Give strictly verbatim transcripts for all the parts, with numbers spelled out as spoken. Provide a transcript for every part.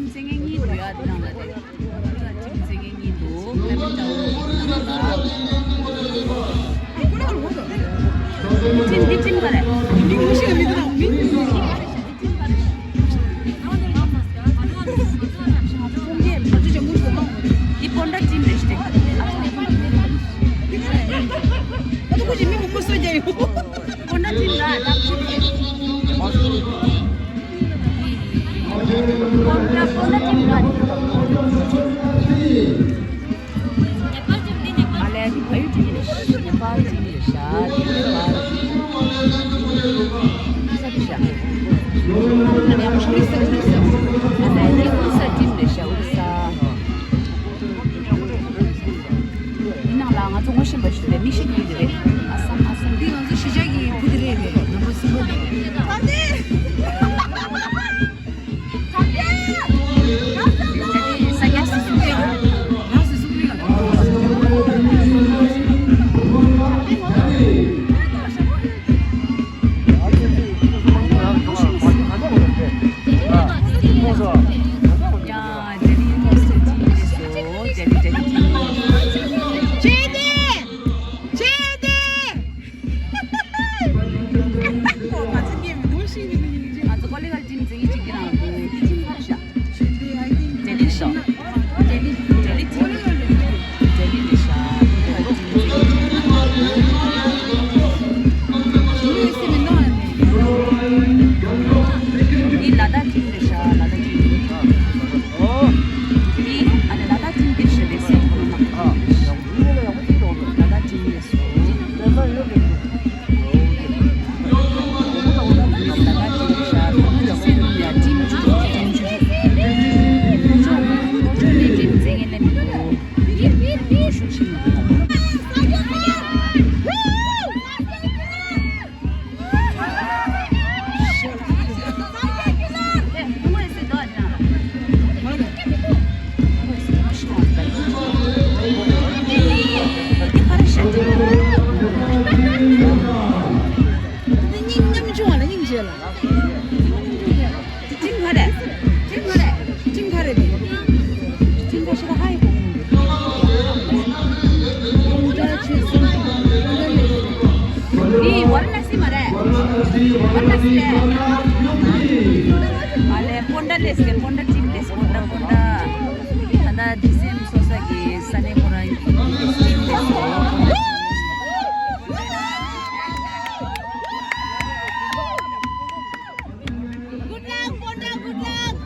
ཊིམ་རྩེད་མཁན་གཉིས་འདུག་ཡ། འདི་ནང་ལ་རེད། ཊིམ་རྩེད་མཁན་གཉིས་འདུག་ཊིམ་འདི་ཊིམ་ག་རེ། འདི་སྤོན་ཊ་ཊིམ་རེད་ཤག་སྤོན་ཊ་ཊིམ་ར་ལབ་ཊིམ་རེད། སྤོན་ཊ་ཊིམ་ར་ལབ་ཊིམ་རེད། སྤོན་ཊ་སྤོན་ཊ་ཊིམ་ར་རེད། ཨ་ལས་འདི་ཕ་ཡུལ་ཊིམ་རེད་ཤག་ནེ་པཱལ་ཊིམ་རེད་ཤག་འདི་ནེ་པཱལ་ཊིམ། ཨོ་རི་ས་ཊིམ་རེད་ཤག་ཨོ་རི་ས། འདི་ནང་ལ་ང་ཚོ་ངོ་ཤེས་པ་ཞིག་རེད། མི་ཤེས་ཀྱི་ཡོད་རེད། ཨ་སམ་ཨ་སམ། འདི་ང་ཚོ་གཞིས་ཆགས་ཀྱི་བུ་དེ་རེད་རེད། ནམ་པར་གསུམ་པ་དེ། ད་དེ། ད་དེ། ད་དེ་ས་སྐྱ་སི་སུ་རེད། ང་སི་སུ་རེད་ལ། ཡ། ལྡི་ལི་ཡུ་ནི་ཝར་སི་ཊི་ཡིན་སོ། ལྡི་ལི་ལྡི་ལི་ཊིམ། ཆེ་དེ། ཆེ་དེ། ང་ཚོ་ཀོ་ལི་གྷལ་ཊིམ་ཟེར་གྱི་གཅིག་གི་རང་ལ་འདུག་ཊིམ་ཁ་ཤ། ལྡི་ལི་ཤ། ལྡི་ལི་ལྡི་ལི་ཊིམ། ལྡི་ལི་ལྡི་ལི་ཤ། ལྡི་ལི་ཊིམ་ཟེར་གྱི་གཅིག་གི་རང་ལ་འདུག་ཊིམ་ཁ་ཤ། ཅིང་ག་རེ། ཅིང་ག་རེ་ཅིང་ག་རེ་ནི། ཅིང་ག་ཤ་ཧ་ཡི་གོ། འདི་ཝཱ་ར་ཎ་སི་མ་རེད། ཝཱ་ར་ཎ་སི་རེད། ཨ་ལེ་པོན་ཌ་ལེས་ཀེ། པོན་ཌ་ཅིང་ལེས། པོན་ཌ། པོན་ཌ། ད་ལྟ་ཌི་སི་ཨེམ་སོ་ས་གི་ས་གནས་ཁོ་རང་གི་ཅིང་ལེས་ཀེ། Good luck, Ponda, good luck.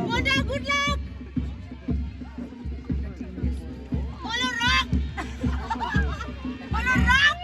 Ponda, good luck. Polo rock. Polo rock.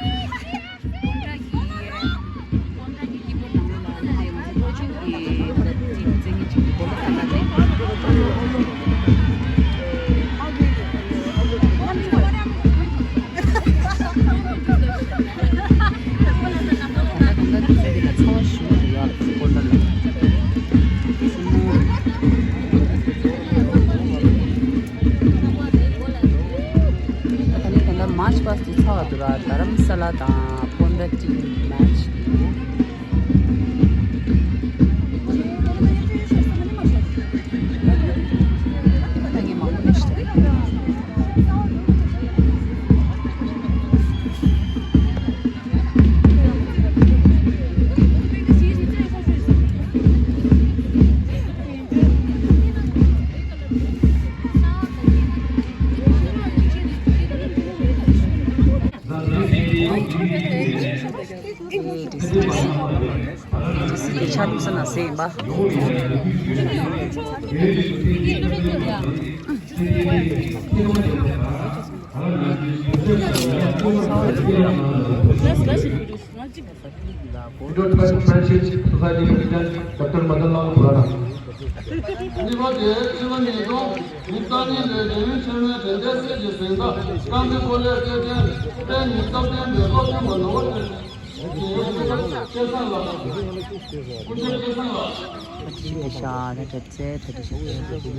ད་ནི་ད་ལྟ་མཱར་ཆི་པ་སི་ཊི་ཚར་བ་འདུག་ར། རྡ་རམ་ས་ལ་དང་པོན་ཌ་ཊིམ་མེ་ཆི་འདུག་ཨེ་ཌི་སི་ཨེ་ཌི་སི་གི་ཆ་ལུགས་ས་ན་སེ་ཡིན་པ། Indotibetan Friendship Society President Doctor Madan Lal Khurana. གཉིས་པ་དེ་ཕྱི་ལོ་ཉིས་སྟོང་ཉི་ཤུ་རྩ་གཉིས་ལོའི་རྒྱལ་ཡོངས་ཆེན་མོའི་དོན་ལྡན་སྲིད་ཀྱི་གཟེངས་རྟགས་བསྐང་འཛིན་སྐོར་ལས་རྩེད་འགྲན་སྤེལ་ཉིན་སྟབས་བསྟུན་པའི་སློབ་སྟོན་པ་ནོར་བ་བྱོན་ཞིང་སྐུ་ཞབས་སྐལ་བཟང་ལགས། སྐུ་ཞབས་སྐལ་བཟང་ལགས། བཙུན་མ་གངས་རིའི་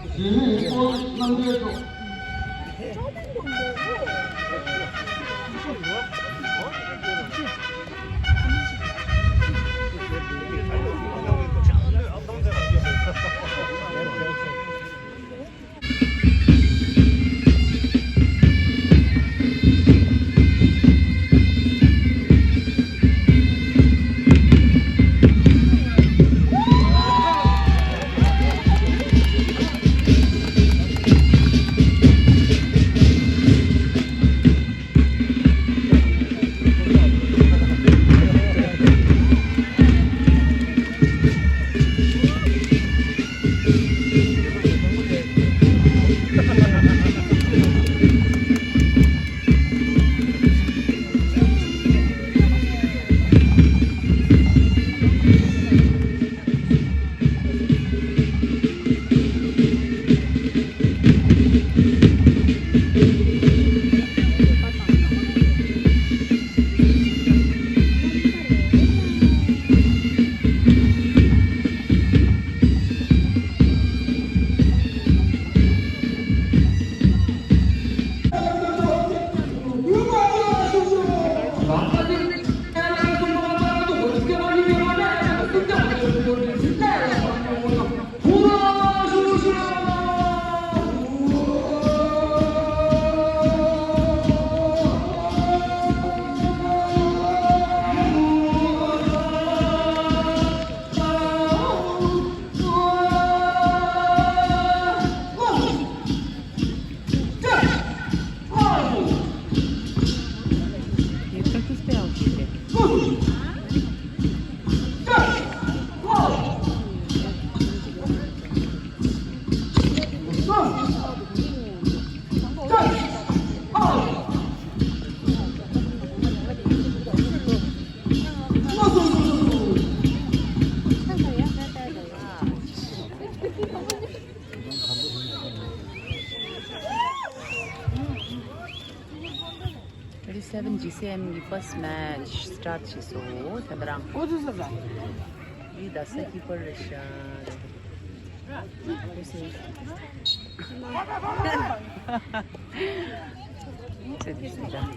གཞོན་ནུའི་སྐོར་རྣམ་རྒྱལ་མཆོག Twenty seven G C M གི་first match start བྱས་སོང་། ད་ལྟ་རང་ཨོ་ཙི་ཙི་ཙི། འདི་ཟླ་ས་ཀི་པར་རེད་ཤག་ཚེ་འདི་ཟེར་ད།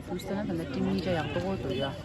དུས་ད་ན་ད་ལྟ་ཊིམ་གཉིས་ཆ་ཡག་ཏོག་ཏོ་ཡོད།